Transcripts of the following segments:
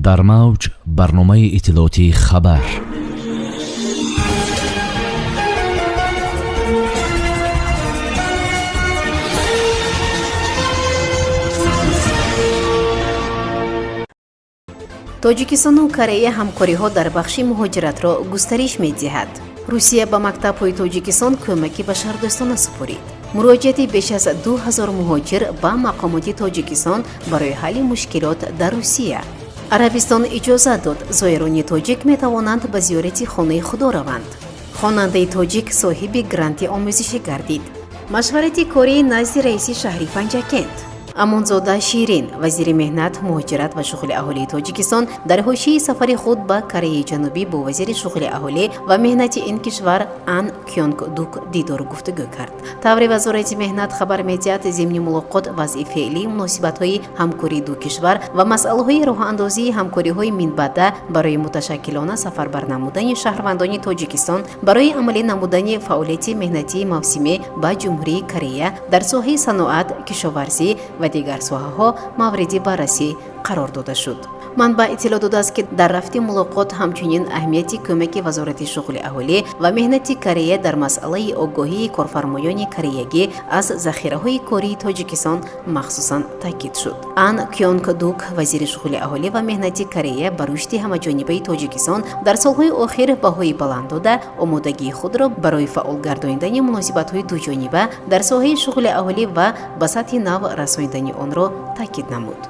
Дар мавҷ барномаи иттилоотии «Хабар». Тоҷикистону Корея ҳамкориҳо дар бахши муҳоҷиратро густариш медиҳад. Русия ба мактабҳои Тоҷикистон кӯмаки башардӯстона супорид. Муроҷиати беш аз 2000 муҳоҷир ба мақомоти Тоҷикистон барои ҳалли мушкилот дар Русия. Арабистон иҷозат дод, зоирони тоҷик метавонанд ба зиёрати хонаи Худо раванд. Хонандаи тоҷик соҳиби гранти омӯзишӣ гардид. Машварати кории назди раиси шаҳри Панҷакент. Амонзода Ширин, вазири меҳнат, муҳоҷират ва шуғли аҳолии Тоҷикистон, дар ҳошияи сафари худ ба Кореяи Ҷанубӣ бо вазири шуғли аҳолӣ ва меҳнати ин кишвар Ан Кёнг Дук дидору гуфтугӯ кард. Тавре Вазорати меҳнат хабар медиҳад, зимни мулоқот вазъи феълии муносибатҳои ҳамкории ду кишвар ва масъалаҳои роҳандозии ҳамкориҳои минбаъда барои муташаккилона сафарбар намудани шаҳрвандони Тоҷикистон барои амалӣ намудани фаъолияти меҳнатии мавсимӣ ба Ҷумҳурии Корея дар соҳаи саноат, кишоварзӣ ва дигар соҳаҳо мавриди баррасӣ қарор дода шуд. Манбаъ иттилоъ додааст, ки дар рафти мулоқот ҳамчунин аҳамияти кӯмаки Вазорати шуғли аҳолӣ ва меҳнати Корея дар масъалаи огоҳии корфармоёни кореягӣ аз захираҳои кории Тоҷикистон махсусан таъкид шуд. Ан Кёнг Дук, вазири шуғли аҳолӣ ва меҳнати Корея, ба рушди ҳамаҷонибаи Тоҷикистон дар солҳои охир баҳои баланд дода, омодагии худро барои фаъол гардонидани муносибатҳои дуҷониба дар соҳаи шуғли аҳолӣ ва ба сатҳи нав расонидани онро таъкид намуд.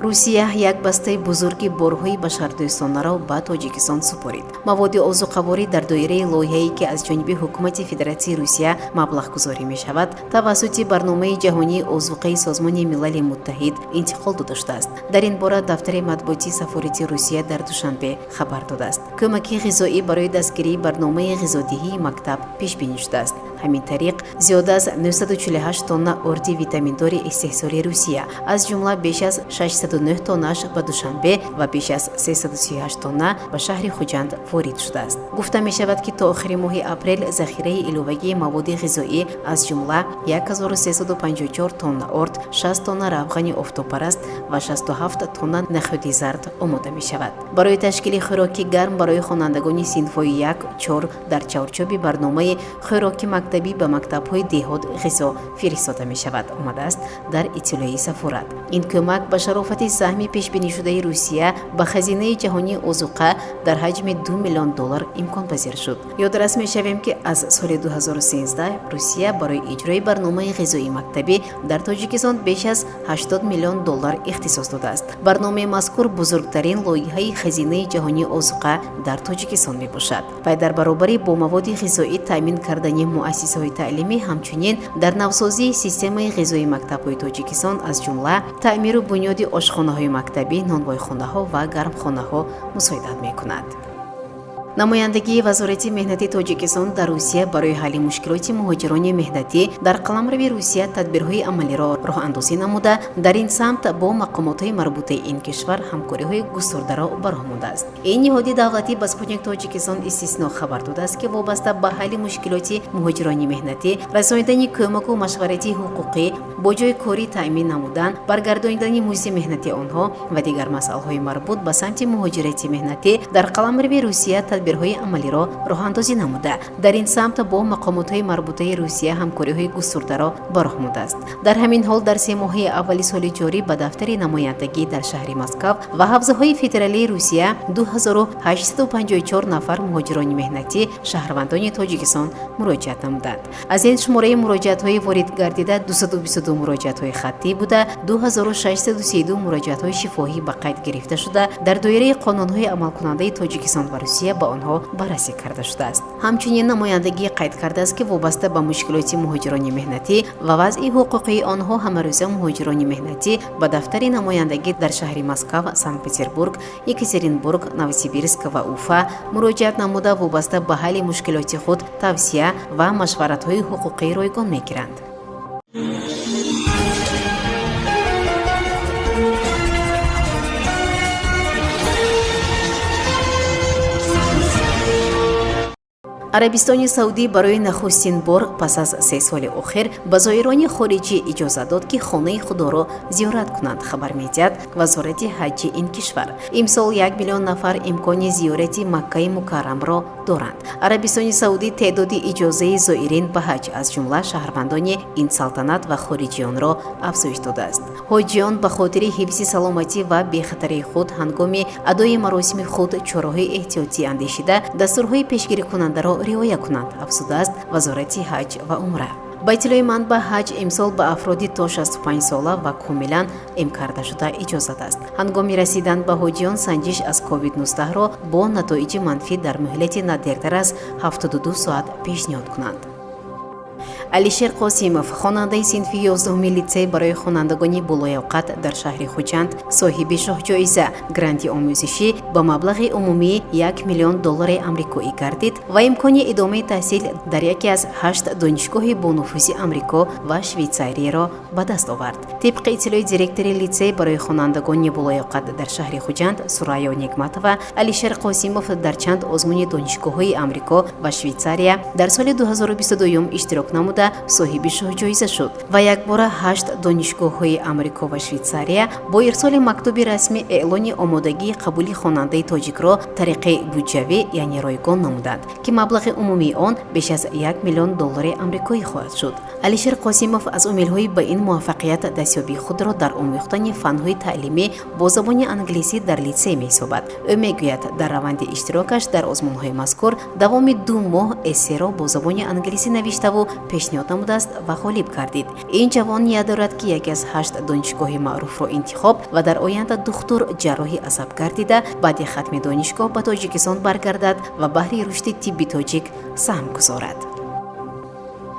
Русия як бастаи бузурги борҳои башардӯстонаро ба Тоҷикистон супорид. Маводи озуқаворӣ дар доираи лоиҳае, ки аз ҷониби ҳукумати Федератсияи Русия маблағгузорӣ мешавад, тавассути барномаи ҷаҳонии озуқаи Созмони Милали Муттаҳид интиқол дода шудааст. Дар ин бора дафтари матбуотии сафорати Русия дар Душанбе хабар додааст. Кӯмаки ғизоӣ барои дастгирии барномаи ғизодиҳии мактаб пешбинӣ шудааст. Ҳамин тариқ, зиёда аз 948 тонна орди витаминдори истеҳсоли Русия, аз ҷумла беш аз 609 тоннааш ба Душанбе ва беш аз 338 тонна ба шаҳри Хуҷанд ворид шудааст. Гуфта мешавад, ки то охири моҳи апрел захираи иловагии маводи ғизоӣ, аз ҷумла 1354 тонна орд, 60 тонна равғани офтобпараст ва 67 тонна нахӯди зард омода мешавад. Барои ташкили хӯроки гарм барои хонандагони синфҳои як, чор дар чорчӯби барномаи хӯроки мактабӣ ба мактабҳои деҳот ғизо фиристода мешавад, омадааст дар иттилои сафорат. Ин кӯмак ба шарофати саҳми пешбинишудаи Русия ба хазинаи ҷаҳонии озуқа дар ҳаҷми 2 миллион доллар имконпазир шуд. Ёдрас мешавем, ки аз соли 2013 Русия барои иҷрои барномаи ғизои мактабӣ дар Тоҷикистон беш аз 80 миллион доллар ихтисос додааст. Барномаи мазкур бузургтарин лоиҳаи хазинаи ҷаҳонии озуқа дар Тоҷикистон мебошад. Вай дар баробари бо маводи ғизоӣ таъмин кардани муассисаҳои таълимӣ, ҳамчунин дар навсозии системаи ғизои мактабҳои Тоҷикистон, аз ҷумла таъмиру бунёди ошхонаҳои мактабӣ, нонвойхонаҳо ва гармхонаҳо мусоидат мекунад. Намояндагии Вазорати меҳнати Тоҷикистон дар Русия барои ҳалли мушкилоти муҳоҷирони меҳнатӣ дар қаламрави Русия тадбирҳои амалиро роҳандозӣ намуда, дар ин самт бо мақомотҳои марбутаи ин кишвар ҳамкориҳои густурдаро ба роҳ мондааст. Ин ниҳоди давлатӣ ба «Спутник Тоҷикистон» истисно хабар додааст, ки вобаста ба ҳалли мушкилоти муҳоҷирони меҳнатӣ, расонидани кӯмаку машваратии ҳуқуқӣ, бо ҷои корӣ таъмин намудан, баргардонидани музди меҳнати онҳо ва дигар масъалаҳои марбут ба самти муҳоҷирати меҳнатӣ дар қаламрави Русия тадбирҳои амалиро роҳандозӣ намуда, дар ин самт бо мақомотҳои марбутаи Русия ҳамкориҳои густурдаро ба роҳ мондааст. Дар ҳамин ҳол, дар 3 моҳаи аввали соли ҷорӣ ба дафтари намояндагӣ дар шаҳри Москав ва ҳавзаҳои федералии Русия 2854 нафар муҳоҷирони меҳнатӣ, шаҳрвандони Тоҷикистон муроҷиат намуданд. Аз ин шумораи муроҷиатҳои ворид гардида 222 муроҷиатҳои хаттӣ буда, 2632 муроҷиатҳои шифоҳӣ ба қайд гирифта шуда, дар доираи қонунҳои амалкунандаи Тоҷикистон ва Русия ба онҳо баррасӣ карда шудааст. Ҳамчунин намояндагӣ қайд кардааст, ки вобаста ба мушкилоти муҳоҷирони меҳнатӣ ва вазъи ҳуқуқии онҳо ҳамарӯза муҳоҷирони меҳнатӣ ба дафтари намояндагӣ дар шаҳри Москав, Санкт Петербург, Екатеринбург, Новосибирск ва Уфа муроҷиат намуда, вобаста ба ҳалли мушкилоти худ тавсия ва машваратҳои ҳуқуқӣ ройгон мегиранд. Арабистони Саудӣ барои нахустин бор пас аз 3 соли охир ба зоирони хориҷӣ иҷоза дод, ки хонаи худоро зиёрат кунанд, хабар медиҳад вазорати ҳаҷҷи ин кишвар. Имсол 1 миллион нафар имкони зиёрати Маккаи Мукаррамро доранд. Арабистони Саудӣ теъдоди иҷозаи зоирин ба ҳаҷ, аз ҷумла шаҳрвандони ин салтанат ва хориҷиёнро афзоиш додааст. Ҳоҷиён ба хотири ҳифзи саломатӣ ва бехатарии худ ҳангоми адои маросими худ чораҳои эҳтиётӣ андешида, дастурҳои пешгирикунандаро риоя кунанд, афзудааст вазорати ҳаҷ ва умра. Ба иттилои манбаъ, ҳаҷ имсол ба афроди то 65 сола ва комилан эм кардашуда иҷозат аст. Ҳангоми расидан ба ҳоҷиён санҷиш аз COVID-19-ро бо натоиҷи манфӣ дар муҳлати на дертар аз 72 соат пешниҳод кунанд. Алишер Қосимов, хонандаи синфи 11-уми литсей барои хонандагони болоявқат дар шаҳри Хуҷанд, соҳиби шоҳҷоиза гранти омӯзишӣ ба маблағи умумии 1 миллион доллари амрикоӣ гардид ва имкони идомаи таҳсил дар яке аз 8 донишгоҳи бонуфузи Амрико ва Швейтсарияро ба даст овард. Тибқи иттилои директори литсей барои хонандагони болоявқат дар шаҳри Хуҷанд Сурайё Негматова, Алишер Қосимов дар чанд озмуни донишгоҳҳои Амрико ва Швейтсария дар соли 2022 иштирок намуда соҳиби шоҳҷоиза шуд ва якбора 8 донишгоҳҳои Амрико ва Швейтсария бо ирсоли мактуби расмӣ эълони омодагии қабули хонандаи тоҷикро тариқи буҷавӣ, яъне ройгон намуданд, ки маблағи умумии он беш аз 1 миллион доллари амрикоӣ хоҳад шуд. Алишер Қосимов аз омилҳои ба ин муваффақият дастёбии худро дар омӯхтани фанҳои таълимӣ бо забони англисӣ дар литсей меҳисобад. Ӯ мегӯяд, дар раванди иштирокаш дар озмунҳои мазкур давоми 2 моҳ эссеро бо забони англисӣ навиштаву пешниҳод намудааст ва ғолиб гардид. Ин ҷавон ният дорад, ки яке аз 8 донишгоҳи маъруфро интихоб ва дар оянда духтур ҷарроҳи асаб гардида, баъди хатми донишгоҳ ба Тоҷикистон баргардад ва баҳри рушди тибби тоҷик саҳм гузорад.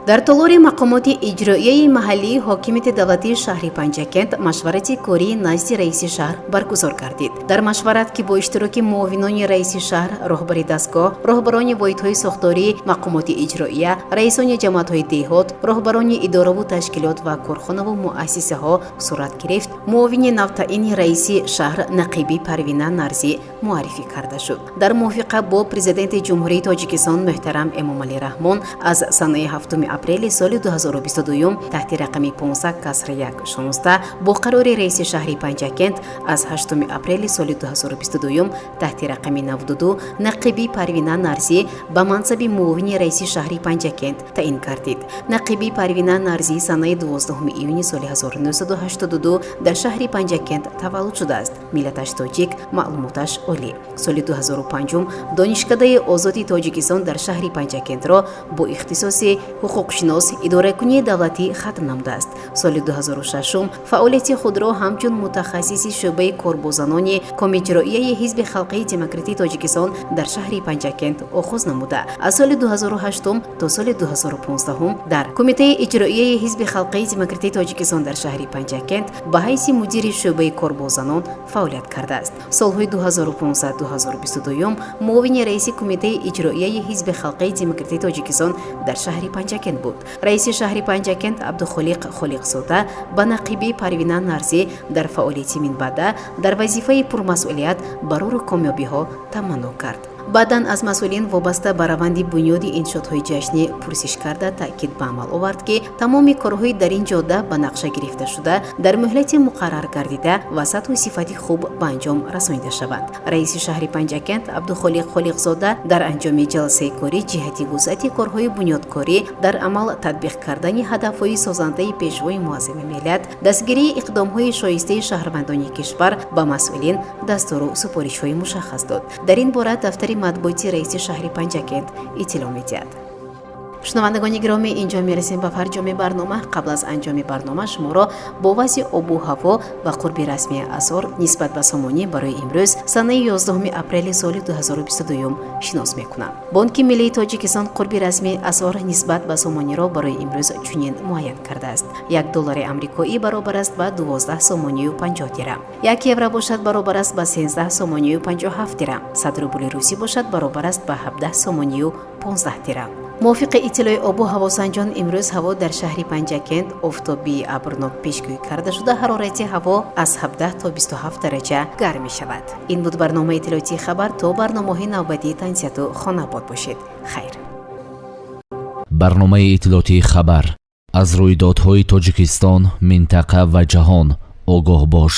Дар толори мақомоти иҷроияи маҳаллии ҳокимияти давлатии шаҳри Панҷакент машварати кории назди раиси шаҳр баргузор гардид. Дар машварат, ки бо иштироки муовинони раиси шаҳр, роҳбари дастгоҳ, роҳбарони воҳидҳои сохторӣ, мақомоти иҷроия, раисони ҷамоатҳои деҳот, роҳбарони идораву ташкилот ва корхонаву муассисаҳо сурат гирифт, муовини навтаъини раиси шаҳр Нақиби Парвина Нарзӣ муаррифӣ карда шуд. Дар мувофиқа бо президенти Ҷумҳурии Тоҷикистон муҳтарам Эмомалӣ Раҳмон аз санаи 7 апрели соли 2022 таҳти рақами 15-1-16, бо қарори раиси шаҳри Панҷакент аз 8 апрели соли 2022 таҳти рақами 92 Нақиби Парвина Нарзӣ ба мансаби муовини раиси шаҳри Панҷакент таъин гардид. Нақиби Парвина Нарзӣ санаи 12 июни соли 1982 дар шаҳри Панҷакент таваллуд шудааст. Миллаташ тоҷик, маълумоташ олӣ. Соли 2005 Донишкадаи озоди Тоҷикистон дар шаҳри Панҷакентро бо ихтисоси ҳуқуқшинос идоракунии давлатӣ хатм намудааст. Соли 2006 фаъолияти худро ҳамчун мутахассиси шӯъбаи корбозанони Комиҷроияи Ҳизби Халқии Демократии Тоҷикистон дар шаҳри Панҷакент оғоз намуда, аз соли 2008 то соли 2015 дар Кумитаи иҷроияи Ҳизби Халқии Демократии Тоҷикистон дар шаҳри Панҷакент ба ҳайси мудири шӯъбаи корбозанон фаъолият кардааст. Солҳои 2015-2022 муовини раиси Кумитаи иҷроияи Ҳизби Халқии Демократии Тоҷикистон дар шаҳри Панҷакент буд. Раиси шаҳри Панҷакент Абдухолиқ Холиқзода ба Нақиби Парвина Нарзӣ дар фаъолияти минбаъда дар вазифаи пурмасъулият барору комёбиҳо таманно кард. Баъдан аз масъулин вобаста ба раванди бунёди иншоотҳои ҷашнӣ пурсиш карда, таъкид ба амал овард, ки тамоми корҳои дар ин ҷода ба нақша гирифта шуда дар муҳлати муқаррар гардида ва сатҳу сифати хуб ба анҷом расонида шаванд. Раиси шаҳри Панҷакент Абдухолиқ Холиқзода дар анҷоми ҷаласаи корӣ ҷиҳати вусъати корҳои бунёдкорӣ дар амал татбиқ кардани ҳадафҳои созандаи Пешвои муаззами миллат, дастгирии иқдомҳои шоистаи шаҳрвандони кишвар ба масъулин дастуру супоришҳои мушаххас дод. Дар ин бора дафтари матбуоти раиси шаҳри Панҷакент иттилоъ медиҳад. Шунавандагони гиромӣ, инҷо мерасем ба фарҷоми барнома. Қабл аз анҷоми барнома шуморо бо вазъи обу ҳаво ва қурби расмии асъор нисбат ба сомонӣ барои имрӯз, санаи 11 апрели соли 2022 шинос мекунам. Бонки миллии Тоҷикистон қурби расмии асъор нисбат ба сомониро барои имрӯз чунин муайян кардааст: 1 доллари амрикоӣ баробар аст ба 12 сомонию 50 дирам, 1 евро бошад баробар аст ба 13 сомонию 57 дирам, 100 рубли русӣ бошад баробар аст ба 17 сомонию 15 дирам. Мувофиқи иттилои обу ҳавосанҷон, имрӯз ҳаво дар шаҳри Панҷакент офтобии абрнок пешгӯӣ карда шуда, ҳарорати ҳаво аз 17 то 27 дараҷа гарм мешавад. Ин буд барномаи иттилоотии «Хабар». То барномаҳои навбатии тансиҳату хонабод бошед. Хайр. Барномаи иттилоотии «Хабар». Аз рӯйдодҳои Тоҷикистон, минтақа ва ҷаҳон огоҳ бош.